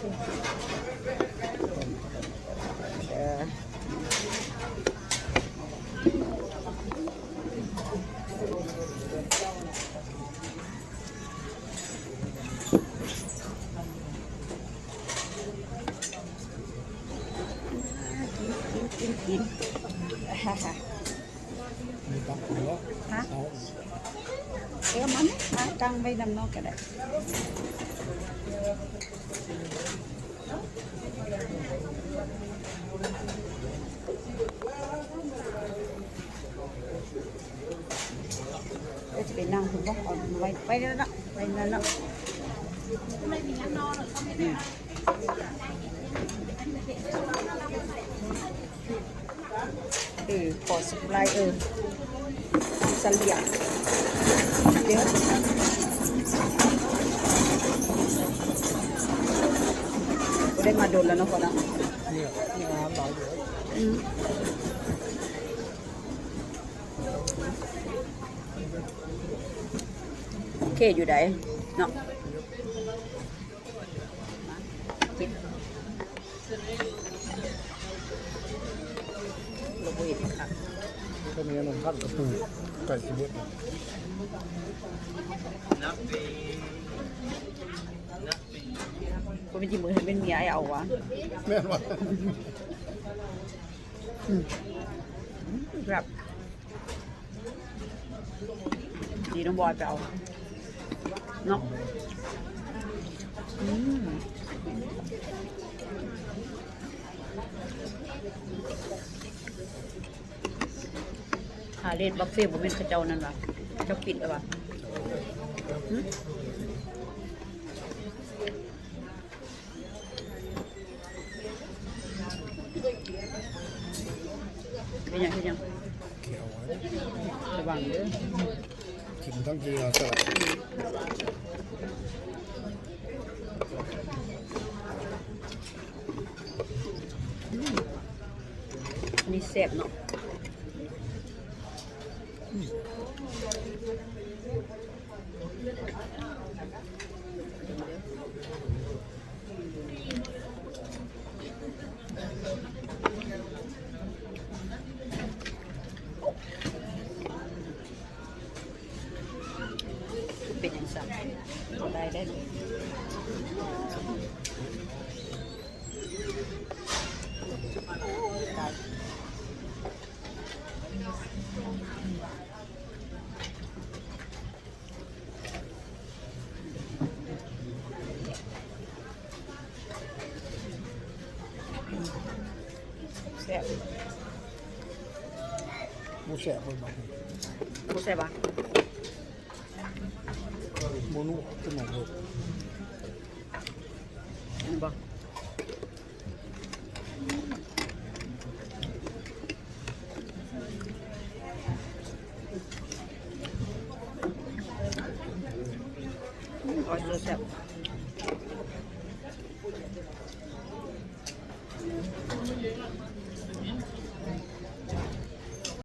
ເອີ ກິນ ກິນ ກິນ ກິນ ມີຕັກເນາະ ຮະ ເອົາ ເອີ ມານີ້ ມາຕັ້ງໄວ້ນຳນອກກໍໄດ້. ເອີ ຊິໄປນັ່ງພຸ້ນບໍ່? ເອົາໄວ້ ໄວ້ນັ້ນລະ ໄວ້ນັ້ນລະ. ອືມ. ເອີ ຂໍສະໄປເອີ ສະຫຼຽງເດີ ບໍ່ໄດ້ມາດົນແລ້ວເນາະ ພໍ່ເນາະ. ນີ້ ນີ້ງາມຫຼາຍເດີ. ອືມ ໂອເຄຢູ່ໃດເນາະ. ລະບໍ່ເຫັນຄັກ ກໍມີອັນນັ້ນພັດກະປູ ໄກ່ຊິເບິດ. ບໍ່ແມ່ນຊິມື້ໃຫ້ແມ່ນເມຍອ້າຍເອົາຫວາ? ແມ່ນຫວາ? ອືມ ແຊບ. ດີນ້ອງບອຍໄປເອົາເນາະ. ອືມ ຫາເລດບັບເຟບໍ່ແມ່ນເຂົາເຈົ້ານັ້ນຫວາ? ເຂົາເຈົ້າປິດແລ້ວຫວາ? ຫຶ? ເຮັດຫຍັງ ເຮັດຫຍັງ? ຂຽວໄວ້ ລະວັງເດີ ຖິ້ມທັງເກືອສະຫຼະ. ອືມ ອັນນີ້ແຊບເນາະ. ອືມ ເປັນຫຍັງຊັ້ນ? ບໍ່ໄດ້ເດ້. ແຊບ ບໍ່ແຊບເບິ່ງບັດນີ້ ບໍ່ແຊບຫວາ? ບໍ່ນຸ ເປັນຫຍັງເລີຍ ເຫັນບໍ່? ອືມ ອອຍເຊີແຊບ.